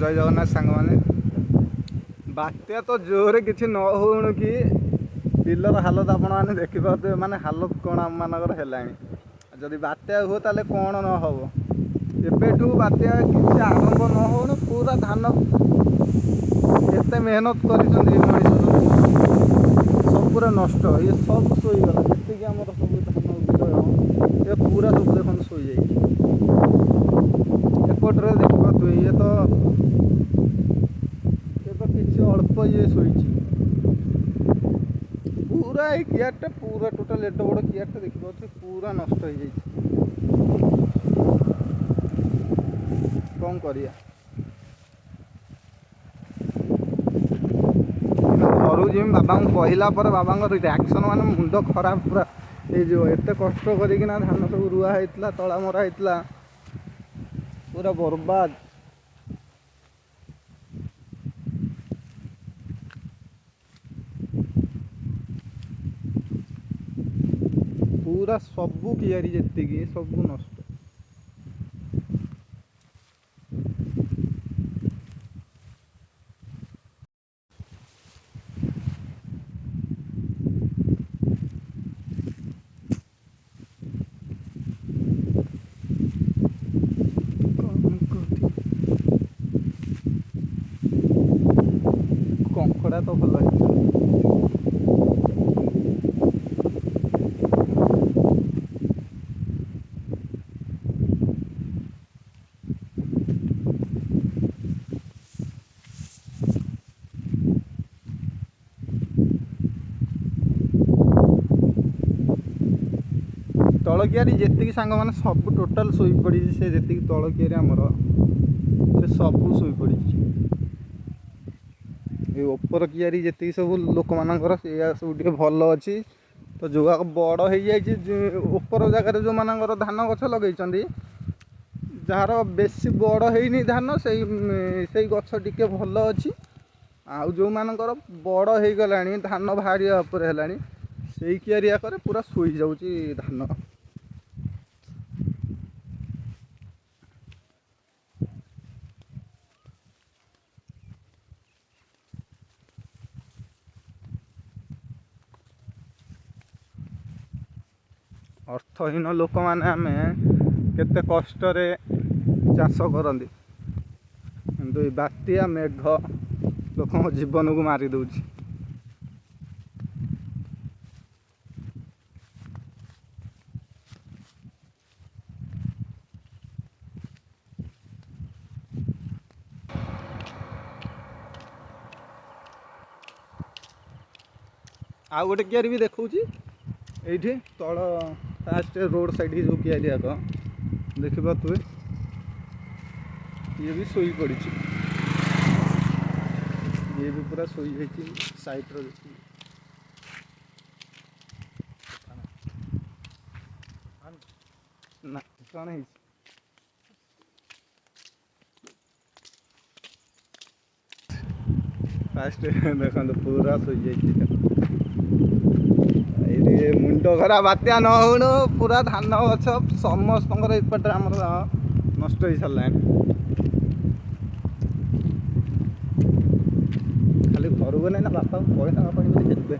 ଜୟ ଜଗନ୍ନାଥ ସାଙ୍ଗମାନେ। ବାତ୍ୟା ତ ଜୋରେ କିଛି ନ ହଉଣୁ କି ବିଲର ହାଲତ ଆପଣମାନେ ଦେଖିପାରୁଥିବେ, ମାନେ ହାଲତ କ'ଣ ଆମମାନଙ୍କର ହେଲାଣି। ଯଦି ବାତ୍ୟା ହୁଏ ତାହେଲେ କ'ଣ ନ ହେବ? ଏବେଠୁ ବାତ୍ୟା କିଛି ଆରମ୍ଭ ନ ହଉଣୁ ପୁରା ଧାନ ଏତେ ମେହନତ କରିଛନ୍ତି ମଣିଷ, ସବୁ ପୁରା ନଷ୍ଟ। ଇଏ ସବୁ ଶୋଇଗଲା, ଯେତିକି ଆମର ସବୁ ଧାନ ବିଲ ଏ ପୁରା ସବୁ ଦେଖନ୍ତୁ ଶୋଇଯାଇଛି। ଏପଟରେ ଦେଖିପାରୁଥିବେ, ଇଏ ତ କିଛି ଅଳ୍ପ ଇଏ ଶୋଇଛି ପୁରା। ଏଇ କିଆରଟା ପୁରା ଟୋଟାଲ ଏତେ ବଡ଼ କିଆରଟା ଦେଖିପାରୁଥିବେ ପୁରା ନଷ୍ଟ ହେଇଯାଇଛି। କ'ଣ କରିବା? ଘରକୁ ଯିବି, ବାବାଙ୍କୁ କହିଲା ପରେ ବାବାଙ୍କ ରିଆକ୍ସନ୍ ମାନେ ମୁଣ୍ଡ ଖରାପ ପୁରା ହେଇଯିବ। ଏତେ କଷ୍ଟ କରିକିନା ଧାନ ସବୁ ରୁଆ ହେଇଥିଲା, ତଳା ମରା ହେଇଥିଲା, ପୁରା ବର୍ବାଦ। ପୁରା ସବୁ କିଆରି ଯେତିକି ସବୁ ନଷ୍ଟ। କଙ୍କଡ଼ା ତ ଭଲ ହେଇଛି। ତଳ କିଆରି ଯେତିକି ସାଙ୍ଗମାନେ ସବୁ ଟୋଟାଲ ଶୋଇପଡ଼ିଛି। ସେ ଯେତିକି ତଳ କିଆରି ଆମର ସେ ସବୁ ଶୋଇପଡ଼ିଛି। ଏ ଉପର କିଆରି ଯେତିକି ସବୁ ଲୋକମାନଙ୍କର ସେଇଆ ସବୁ ଟିକେ ଭଲ ଅଛି। ତ ଯୋଉ ବଡ଼ ହେଇଯାଇଛି ଉପର ଜାଗାରେ ଯେଉଁମାନଙ୍କର ଧାନ ଗଛ ଲଗେଇଛନ୍ତି, ଯାହାର ବେଶୀ ବଡ଼ ହେଇନି ଧାନ, ସେଇ ଗଛ ଟିକେ ଭଲ ଅଛି। ଆଉ ଯେଉଁମାନଙ୍କର ବଡ଼ ହେଇଗଲାଣି, ଧାନ ବାହାରିବା ଉପରେ ହେଲାଣି, ସେଇ କିଆରି ଆକରେ ପୁରା ଶୋଇଯାଉଛି ଧାନ। ଅର୍ଥହୀନ ଲୋକମାନେ ଆମେ କେତେ କଷ୍ଟରେ ଚାଷ କରନ୍ତି, କିନ୍ତୁ ଏଇ ବାତ୍ୟା ମେଘ ଲୋକଙ୍କ ଜୀବନକୁ ମାରି ଦେଉଛି। ଆଉ ଗୋଟେ କିଆରି ବି ଦେଖାଉଛି ଏଇଠି ତଳ ଫାଷ୍ଟ ରୋଡ଼ ସାଇଡ଼୍ ଯେଉଁ କିଆରି ଯାକ ଦେଖିପାରୁଥିବେ, ଇଏ ବି ଶୋଇପଡ଼ିଛି। ଇଏ ବି ପୁରା ଶୋଇଯାଇଛି ସାଇଡ଼୍ର। ଦେଖିବି ନା କ'ଣ ହେଇଛି? ଫାଷ୍ଟ ଦେଖନ୍ତୁ ପୁରା ଶୋଇଯାଇଛି ଏଇଠି। ମୁଣ୍ଡ ଖରାପ, ବାତ୍ୟା ନ ହଉଣୁ ପୁରା ଧାନ ଗଛ ସମସ୍ତଙ୍କର ଏପଟରେ ଆମର ନଷ୍ଟ ହେଇସାରିଲାଣି। ଖାଲି ଘରକୁ ଗଲେ ନା ବାପାଙ୍କୁ କହିଲା, ବାପା କେମିତି ହେବେ।